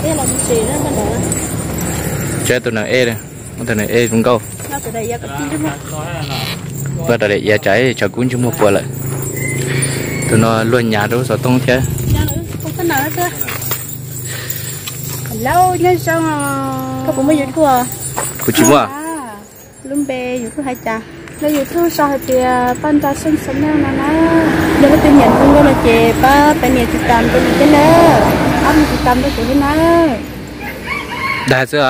Tsa tus nas ej, muab tus nas ej zoo nkauj. Ua rau daim iav tsam tshav kub ntsej muag puas lawm. Tus no luag nyav rau lub xov tooj thiab. Hello, nyob zoo. Koj puas muaj YouTube? Kuv tsis muaj. Lub npe YouTube hais cas? Lub YouTube sau hais tias Paj Nra Xeej Channel no na. Yog leej twg nyiam nkauj no ces pab pab nias tiv tam rau kuv thiab na. Pab nias tiv tam rau kuv thiab na. Dag xwb os.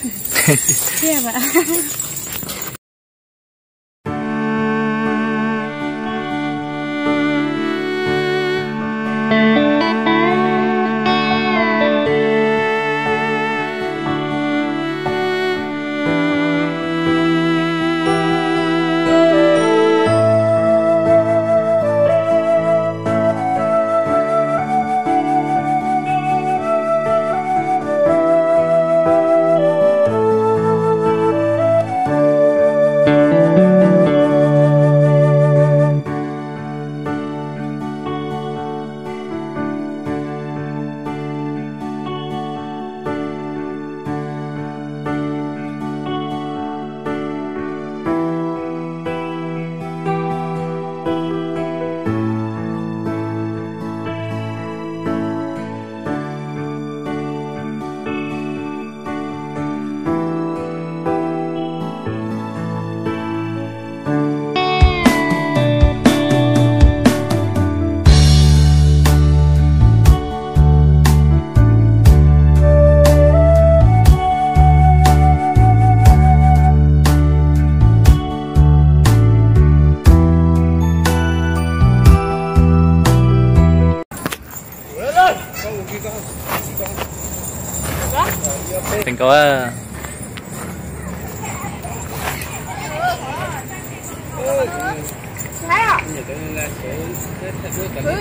Tsis hais os. Tsis hais los.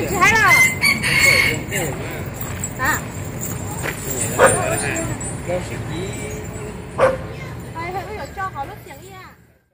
Hais, hais, wb yuav tso hauv lub tiam ib.